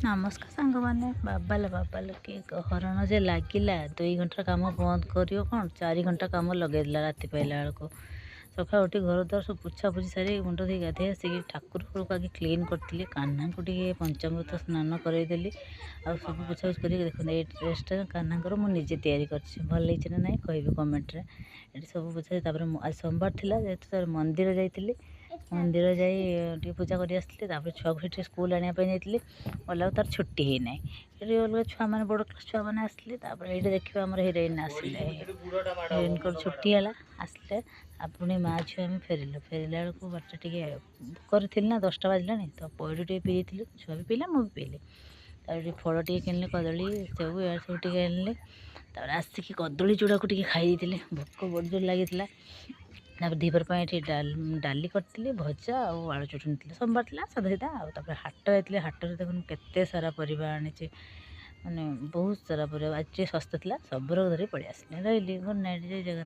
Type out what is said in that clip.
ନମସ୍କାର ସାଙ୍ଗମାନେ। ବାବାଲ ବାବାଲ, କି ହରଣ ଯେ ଲାଗିଲା! 2 ଘଣ୍ଟାର କାମ ବନ୍ଦ କରିବ କ'ଣ, 4 ଘଣ୍ଟା କାମ ଲଗେଇଦେଲା। ରାତି ପାଇଲା ବେଳକୁ ସକାଳୁ ଉଠି ଘର ଦ୍ୱାର ସବୁ ପୋଛାପୋଛି ସାରି, ମୁଣ୍ଡ ଧୋଇ ଗାଧୋଇ ଆସିକି ଠାକୁର ଘରକୁ ଆଗେ କ୍ଲିନ୍ କରିଥିଲି। କାହ୍ନାଙ୍କୁ ଟିକେ ପଞ୍ଚାମୃତ ସ୍ନାନ କରାଇଦେଲି ଆଉ ସବୁ ପୋଛାପୋଛି କରିକି, ଦେଖନ୍ତୁ, ଏଇ ଡ୍ରେସ୍ଟା କାହ୍ନାଙ୍କର ମୁଁ ନିଜେ ତିଆରି କରିଛି। ଭଲ ହେଇଛି ନା ନାହିଁ କହିବି କମେଣ୍ଟରେ। ଏଠି ସବୁ ପୋଛା, ତାପରେ ମୁଁ ଆଜି ସୋମବାର ଥିଲା ଯେହେତୁ, ତାପରେ ମନ୍ଦିର ଯାଇଥିଲି। ମନ୍ଦିର ଯାଇ ଟିକେ ପୂଜା କରି ଆସିଥିଲି। ତାପରେ ଛୁଆକୁ ସେଠି ସ୍କୁଲ ଆଣିବା ପାଇଁ ଯାଇଥିଲି। ଗଲାବେଳକୁ ତାର ଛୁଟି ହେଇନାହିଁ। ଏଠି ଅଲଗା ଛୁଆମାନେ, ବଡ଼ କ୍ଲାସ୍ ଛୁଆମାନେ ଆସିଲେ। ତାପରେ ଏଇଠି ଦେଖିବା, ଆମର ହିରୋଇନ୍ ଆସିଲେ। ହିରୋଇନ୍ଙ୍କର ଛୁଟି ହେଲା, ଆସିଲେ। ଆଉ ପୁଣି ମା ଝିଅ ଆମେ ଫେରିଲୁ। ଫେରିଲା ବେଳକୁ ବାଟ ଟିକେ କରିଥିଲି ନା, 10ଟା ବାଜିଲାଣି ତ ପଇଡ଼ ଟିକେ ପିଇଥିଲୁ। ଛୁଆ ବି ପିଇଲା, ମୁଁ ବି ପିଇଲି। ତାପରେ ଟିକେ ଫଳ ଟିକେ କିଣିଲି, କଦଳୀ, ସେଉ, ଏଆଡ଼େ ସବୁ ଟିକେ ଆଣିଲି। ତାପରେ ଆସିକି କଦଳୀ ଚୂଡ଼ାକୁ ଟିକେ ଖାଇ ଦେଇଥିଲି, ଭୋକ ବଡ଼ ଜୋର ଲାଗିଥିଲା। ତାପରେ ଦ୍ୱିପହର ପାଇଁ ଏଠି ଡାଲି କରିଥିଲି, ଭଜା ଆଉ ଆଳୁ ଚଟଣି ଥିଲା। ସୋମବାର ଥିଲା, ସାଧା ସିଧା। ଆଉ ତାପରେ ହାଟ ଯାଇଥିଲି। ହାଟରେ ଦେଖନ୍ତୁ କେତେ ସାରା ପରିବା ଆଣିଛି, ମାନେ ବହୁତ ସାରା ପରିବା। ଆଜି ଟିକେ ଶସ୍ତା ଥିଲା, ସବୁଯାକ ଧରି ପଳେଇ ଆସିଲି। ରହିଲି, ଗୁଡ଼୍ ନାଇଟ୍, ଜୟ ଜଗନ୍ନାଥ।